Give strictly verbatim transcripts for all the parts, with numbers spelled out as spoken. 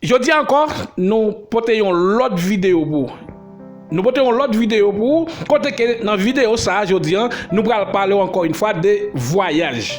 Jodi a ankò, nou pote yon lòt videyo pou ou. Nou pote yon lòt videyo pou ou, kote ke nan videyo sa a, jodi a, nou pral pale w ankò yon fwa de vwayaj.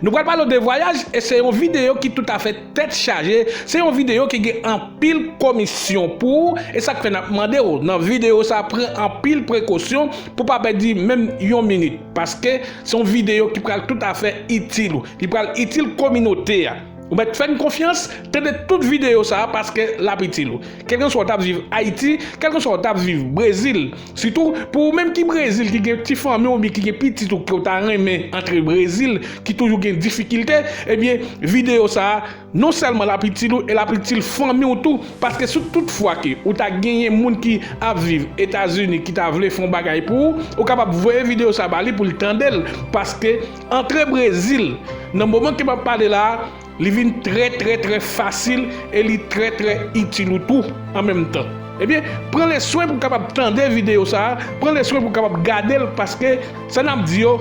Nou pral pale w de vwayaj, e se yon videyo ki toutafè tèt chaje, se yon videyo ki gen anpil komisyon pou ou, e sa k fè n ap mande w nan videyo sa a, pran anpil prekosyon pou pa pèdi menm yon minit, paske se yon videyo ki pral toutafè itil ou, li pral itil kominote a. Ou mèt fè n konfyans, tande tout videyo sa a paske l ap itil ou. Kèlkanswa w t ap viv Ayiti, kèlkanswa w t ap viv Brezil. Sitou, pou ou menm ki Brezil, ki gen ti fanmi w oubyen ki gen pitit ou ke w ta renmen antre Brezil, ki toujou gen difikilte, ebyen, videyo sa a, non sèlman l ap itil ou, e l ap itil fanmi w tou. Paske si tout fwa ke ou ta genyen moun ki ap viv Etazini ki ta vle fè yon bagay pou ou, ou kapab voye videyo sa a ba li pou l tande l. Paske antre Brezil, nan moman ke m ap pale la a, li vin trè, trè, trè fasil e li trè, trè itil ou tou an menm tan. Ebyen, pran le swen pou w kapab tande videyo sa a, pran le swen pou w kapab gade l, paske sa n ap di yo,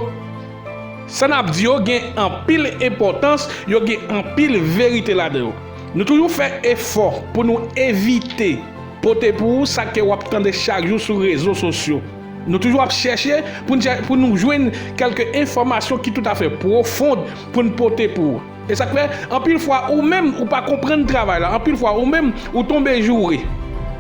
sa n ap di yo gen anpil enpòtans, yo gen anpil verite ladan yo. Nou toujou fè efò pou nou evite pote pou ou sa ke w ap tande chak jou sou rezo sosyo. Nou toujou ap chèche pou n chè-, pou nou jwenn kèlke enfòmasyon ki toutafè pwofon pou n pote pou ou. E sa k fè, anpil fwa, ou menm, ou pa konprann travay la. Anpil fwa, ou menm, ou tonbe joure.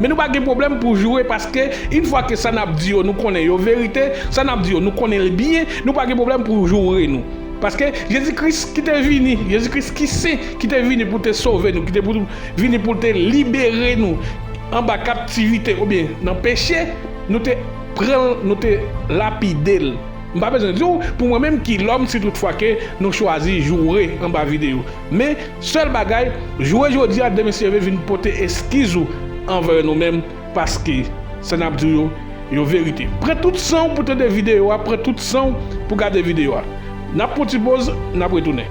Men nou pa gen pwoblèm pou joure, paske yon fwa ke sa n ap di yo, nou konnen yo verite, sa n ap di yo, nou konnen l byen, nou pa gen pwoblèm pou joure nou. Paske Jezi Kris ki te vini, Jezi Kris ki sen, ki te vini pou te sove nou, ki te pou vini pou te libere nou anba kaptivite oubyen nan peche, nou te pran l, nou te lapide l. M pa bezwen di w pou mwen menm ki lòm si tout fwa ke nou chwazi joure anba videyo. Men, sèl bagay, joure jodi a, demen si Dye vle vin pote eskiz ou anvè nou menm, paske sa n ap di w yo, yo verite. Pran tout san w pou tande videyo a, pran tout san w pou gade videyo a. N ap pran ti poz, n ap retounen.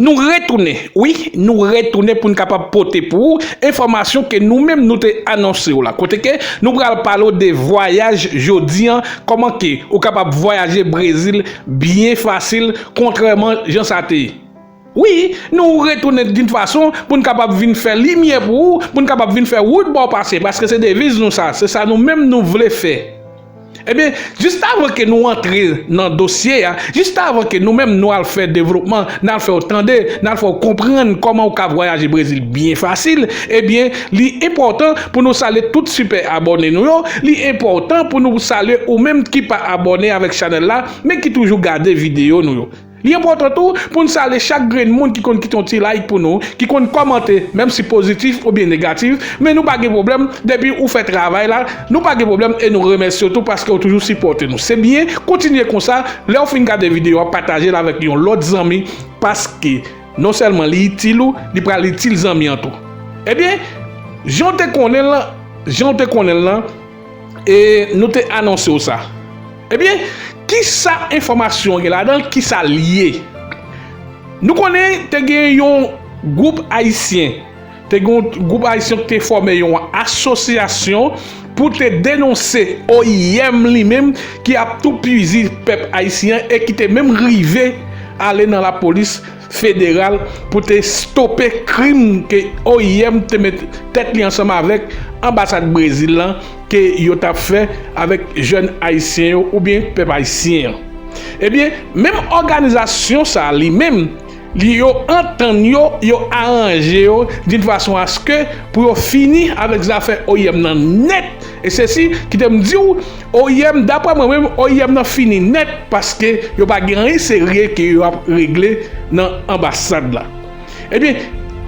Nou retounen, wi, nou retounen pou n kapab pote pou ou enfòmasyon ke nou menm nou te anonse w la. Kote ke nou pral pale w de vwayaj jodi a, kòman ke ou kapab vwayaje Brezil byen fasil, kontrèman jan sa te ye. Wi, nou retounen d'une façon pou n kapab vin fè limyè pou ou, pou n kapab vin fè wout ba w pase, paske se deviz nou sa, se sa nou menm nou vle fè. Ebyen, jis avan ke nou antre nan dosye a, jis avan ke nou menm nou al fè devlopman, n al fè w tande, n al fè w konprann kòman w ka vwayaje Brezil byen fasil, ebyen, li enpòtan pou nou salye tout sipè abòne nou yo, li enpòtan pou nou salye ou menm ki pa abòne avèk chanèl la, men ki toujou gade videyo nou yo. Li enpòtan tou pou n salye chak grenn moun ki konn kite yon ti like pou nou, ki konn kòmante, menm si pozitif oubyen negatif, men nou pa gen pwoblèm, depi ou fè travay la, nou pa gen pwoblèm e nou remèsye w tou paske w toujou sipòte nou. Se byen, kontinye konsa, lè w fin gade videyo a, pataje l avèk yon lòt zanmi, paske non sèlman li itil ou, li pral itil zanmi an tou. Ebyen, jan w te konnen l lan, jan w te konnen l lan, e nou te anonse w sa. Ebyen, kisa enfòmasyon an gen ladan l? Kisa l ye? Nou konnen te gen yon gwoup ayisyen, te gen yon gwoup ayisyen ki te fòme yon asosyasyon pou te denonse O I M li menm ki ap toupwizi pèp ayisyen an e ki te menm rive ale nan lapolis federal pou te stope krim ke O I M te met tèt li ansanm avèk anbasad Brezil lan ke yo t ap fè avèk jèn ayisyen yo oubyen pèp ayisyen an. Ebyen, menm òganizasyon sa a li menm, li yo antann yo, yo aranje yo d'une façon à ce que pou yo fini avèk zafè O I M nan nèt. E se si, kite m di w, O I M, daprè mwen menm, O I M nan fini nèt paske yo pa gen anyen serye ke yo ap regle nan anbasad la. Ebyen,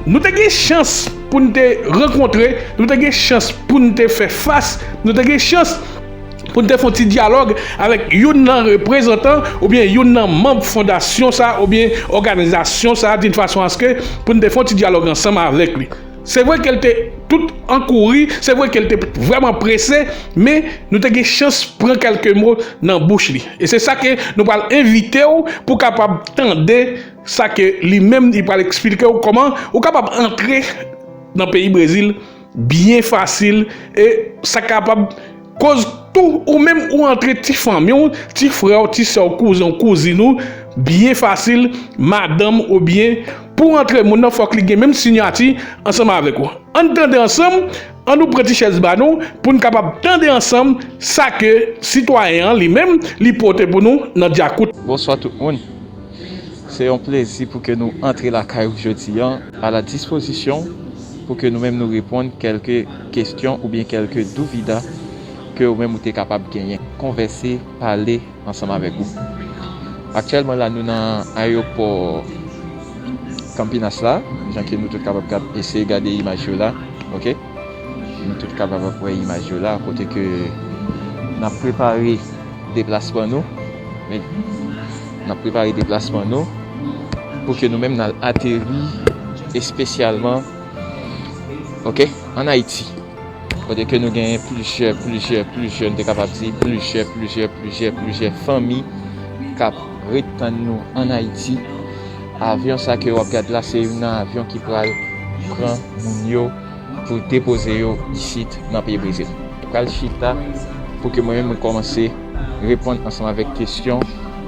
nou te gen chans pou n te rankontre, nou te gen chans pou n te fè fas, nou te gen chans pou n te fè yon ti dyalòg avèk youn nan reprezantan oubyen youn nan manm fondasyon sa oubyen òganizasyon sa, d'une façon à ce que pou n te fè yon ti dyalòg ansanm avèk li. Se vre ke l te tout an kouri, se vre ke l te vrèman prese, men nou te gen chans pran kèlke mo nan bouch li. E se sa ke nou pral envite w pou w kapab tande sa ke li menm li pral eksplike w kòman ou kapab antre nan peyi Brezil byen fasil e sa kapab koz tou ou menm ou antre ti fanmi w, ti frè w, ti sè w, kouzen w, kouzin ou byen fasil, madanm oubyen pou antre moun nan fòk li gen menm siyati ansanm avèk ou. Ann tande ansanm, ann nou pran ti chèz ba nou pou n kapab tande ansanm sa ke sitwayen an li menm li pote pou nou nan dyakout. Bonswa tout moun. Se yon plezi pou ke nou antre lakay ou jodi a, a la dispozisyon pou ke nou menm nou reponn kèlke kesyon oubyen kèlke douvida ke ou menm ou te kapab genyen. Konvèse, pale ansanm avèk ou. Aktyèlman la, nou nan ayewopò Campinas la, jan ke nou tout kapab gad, eseye gade imaj yo la, oke? Nou tout kapab ap wè imaj yo la, kote ke n ap prepare deplasman nou. Wi. N ap prepare deplasman nou pou ke nou menm n al ateri espesyalman, oke, ann Ayiti. Kote ke nou genyen plizyè, plizyè, plizyè, nou te kapab di, plizyè, plizyè, plizyè, plizyè fanmi k ap ret tann nou ann Ayiti. Avyon sa ke w ap gad la, se youn nan avyon ki pral pran moun yo pou depoze yo isit nan peyi Brezil. Mwen pral chita pou ke mwen menm mwen kòmanse reponn ansanm avèk kesyon,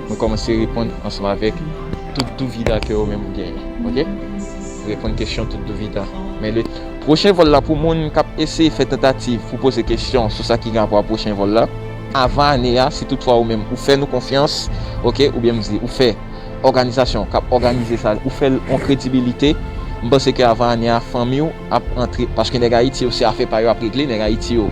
mwen kòmanse reponn ansanm avèk tout douvida ke ou menm ou genyen, oke? Reponn kesyon tout douvida. Men le pwochen vòl la pou moun k ap eseye fè tantativ pou poze kesyon sou sa ki gen rapò a pwochen vòl la. Avan ane a, si toutfwa ou menm ou fè nou konfyans, oke, oubyen m di ou fè òganizasyon k ap òganize sa, ou fè l yon kredibilite, m panse ke avan ane a, fanmi w ap antre, paske nèg Ayiti yo, se afè pa yo ap regle, nèg Ayiti yo,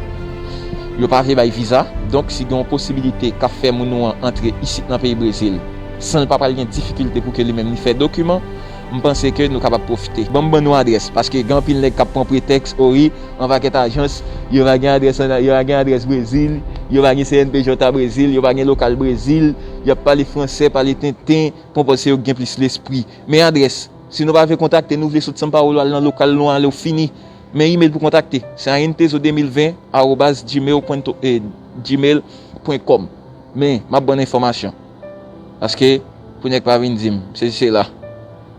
yo pa vle bay viza. Donk, si gen yon posibilite k ap fè moun nou an antre isit nan peyi Brezil, san l pa pral gen difikilte pou ke li menm li fè dokiman, m panse ke nou kapab pwofite. Ban m ban nou adrès, paske gen anpil nèg k ap pran pretèks, o wi, yon pakèt ajans, yo pa gen adrès, yo pa gen adrès Brezil, yo pa gen C N P J a Brezil, yo pa gen lokal Brezil, y ap pale fransè, pale tenten, konpòse yo gen plis lespri. Men adrès, si nou pa vle kontakte nou, vle sot São Paulo al nan lokal nou, ale w fini. Men email pou kontakte, se ayentezo de mil ven arobaz gmail pwen com. Men, m ap ban n enfòmasyon. Paske, pou nèg pa vin di m, se sela.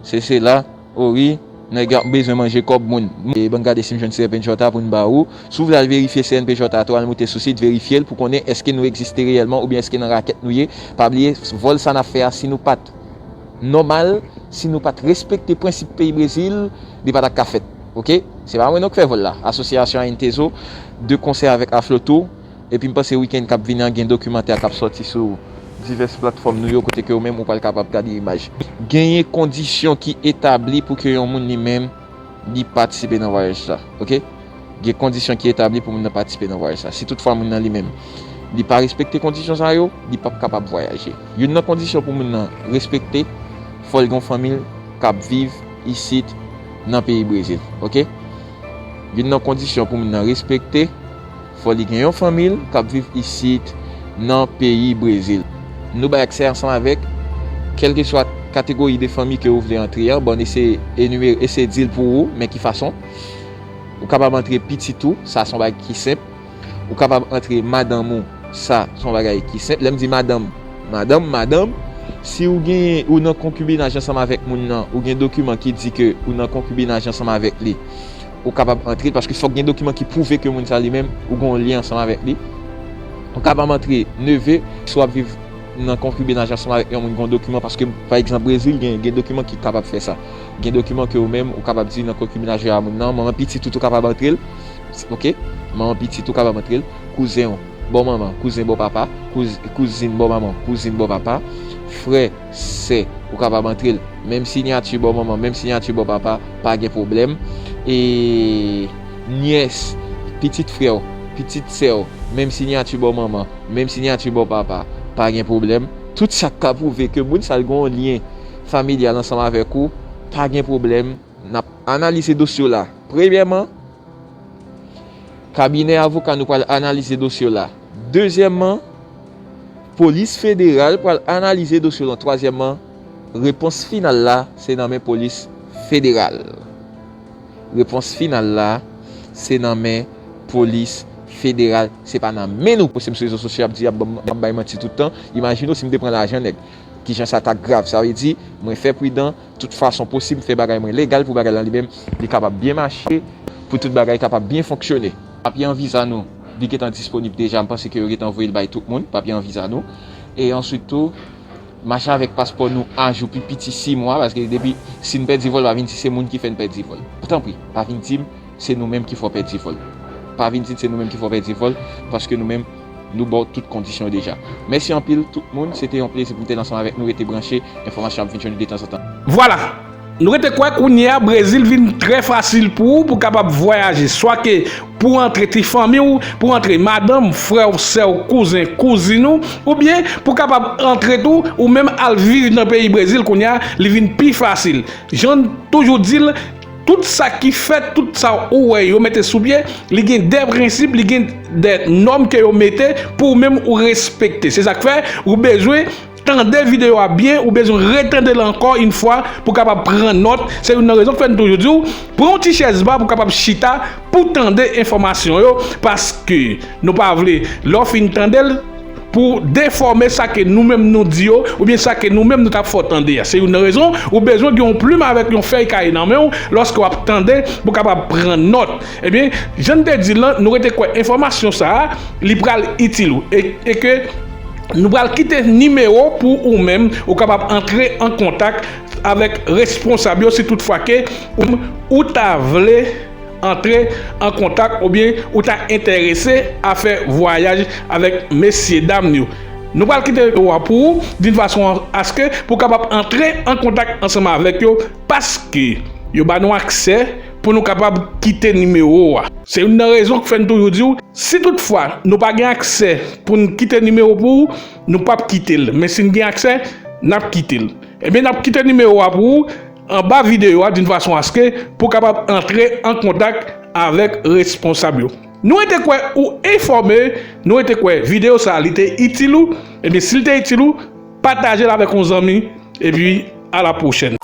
Se sela, o wi, nèg ap bezwen manje kòb moun. E ban n gade si m jwenn C N P J a pou n ba ou. Si w vle al verifye C N P J a tou, al moute sou sit, verifye l pou konnen èske nou egziste reyèlman oubyen èske nan rakèt nou ye. Pa bliye, vòl sa n ap fè a, si nou pa t nòmal, si nou pa t respekte prensip peyi Brezil, li pa t ap ka fèt. Oke? Se pa mwen non k fè vòl la. Asosyasyon Ayentezo, de konsè avèk Aflotour, epi m panse wikenn k ap vini an, gen dokimantè k ap sòti sou divès platfòm nou yo, kote ke ou menm ou pral kapab gade imaj. Genyen kondisyon ki etabli pou ke yon moun li menm li patisipe nan vwayaj sa, oke? Gen kondisyon ki etabli pou moun nan patisipe nan vwayaj sa. Si toutfwa moun nan li menm, li pa respekte kondisyon sa yo, li p ap kapab vwayaje. Youn nan kondisyon pou moun nan respekte, fò l gen yon fanmi l k ap viv isit nan peyi Brezil, oke? Youn nan kondisyon pou moun nan respekte, fò li gen yon fanmi l k ap viv isit nan peyi Brezil. Nou bay aksè ansanm avèk kèlkeswa kategori de fanmi ke ou vle antre an. Bon, eseye enimere, eseye di l pou ou, men ki fason. Ou kapab antre pitit ou, sa se yon bagay ki senp. Ou kapab antre madanm ou, sa se yon bagay ki senp. Lè m di madanm, madanm, madanm, si ou gen, ou nan konkibinaj ansanm avèk moun nan, ou gen dokiman ki di ke ou nan konkibinaj ansanm avèk li, ou kapab antre l, paske fòk gen dokiman ki pwouve ke moun sa li menm, ou gen yon lyen ansanm avèk li. Ou kapab antre neve, si w ap viv nan konkibinaj ansanm avèk yon moun, gen yon dokiman, paske, pa egzanp, Brezil, gen, gen dokiman ki kapab fè sa. Gen dokiman ke ou menm, ou kapab di nan konkibinaj a moun nan, manman pitit ou tou kapab antre l, oke? Manman pitit ou kapab antre l, kouzen w, bò manman, kouzen bò papa, kouz-, kouzin bò manman, kouzin bò papa, frè, sè, ou kapab antre l. Menm siyati bò manman, menm siyati bò papa, pa gen pwoblèm. E nyès, pitit frè w, pitit sè w, menm siyati bò manman, menm siyati bò papa, pa gen pwoblèm. Tout sa k ka pwouve ke moun sa l gen yon lyen familyal ansanm avèk ou, pa gen pwoblèm. N ap analize dosye w la. Premyèman, kabinè avoka nou pral analize dosye w la. Dezyèmman, polis federal pral analize dosye w la. Twazyèmman, repons final la, se nan men polis federal. Repons final la, se nan men polis federal, se pa nan men nou. Poste m sou rezo sosyo, y ap di, y ap ban m, y ap bay manti tout tan. Imajine w si m te pran lajan nèg. Kijan sa ta grav? Sa vle di, mwen fè pridan, tout fason posib, fè bagay mwen legal pou bagay lan li menm, li kapab byen mache, pou tout bagay kapab byen fonksyone. Papye an viza nou, li gentan disponib deja, m panse ke yo gentan voye l bay tout moun, papye an viza nou. E answit tou, mache avèk paspò nou ajou pi piti sis mwa, paske depi si n pèdi vòl, pa vin di se moun ki fè n pèdi vòl. Tanpri, pa vin di m se nou menm ki fè w pèdi vòl. Pa vin di se nou menm ki fè w pèdi vòl, paske nou menm, nou ba w tout kondisyon yo deja. Mèsi anpil tout moun, se te yon plezi pou m te la ansanm avèk nou, rete branche, enfòmasyon ap vin jwenn nou detanzantan. Vwala! Nou rete kwè kounye a Brezil vin trè fasil pou ou pou kapab vwayaje, swa ke pou antre ti fanmi w, pou antre madanm, frè w, sè w, kouzen, kouzin ou, oubyen pou kapab antre tou, ou menm al viv nan peyi Brezil kounye a, li vin pi fasil. Jan n toujou di l, tout sa ki fèt, tout sa ou wè yo mete sou pye, li gen de prensip, li gen de nòm ke yo mete pou ou menm ou respekte. Se sa k fè ou bezwen tande videyo a byen, ou bezwen retande l ankò yon fwa pou kapab pran nòt. Se youn nan rezon k fè n toujou di w, pran yon ti chèz ba pou kapab chita, pou tande enfòmasyon yo, paske nou pa vle, lè w fin tande l, pou defòme sa ke nou menm nou di yo, oubyen sa ke nou menm nou t ap fè w tande a. Se youn nan rezon ou bezwen gen yon plim avèk yon fèy kaye nan men w lòske w ap tande pou kapab pran nòt. Ebyen, jan n te di l lan, nou rete kwè enfòmasyon sa a, li pral itil ou. E, e ke nou pral kite nimewo pou ou menm, ou kapab antre an kontak avèk responsab yo si toutfwa ke ou, ou ta vle antre an kontak oubyen ou ta enterese a fè vwayaj avèk mesye dam yo. Nou pral kite nimewo a pou ou, d'une façon à ce que pou kapab antre an kontak ansanm avèk yo, paske yo ba nou aksè pou nou kapab kite nimewo a. Se youn nan rezon k fè n toujou di w, si toutfwa nou pa gen aksè pou n kite nimewo pou ou, nou p ap kite l. Men si n gen aksè, n ap kite l. Ebyen, n ap kite nimewo a pou ou anba videyo a, d'une façon à ce que pou kapab antre an kontak avèk responsab yo. Nou rete kwè ou enfòme, nou rete kwè videyo sa a li te itil ou, ebyen, si l te itil ou, pataje l avèk yon zanmi, epi a la pwochèn.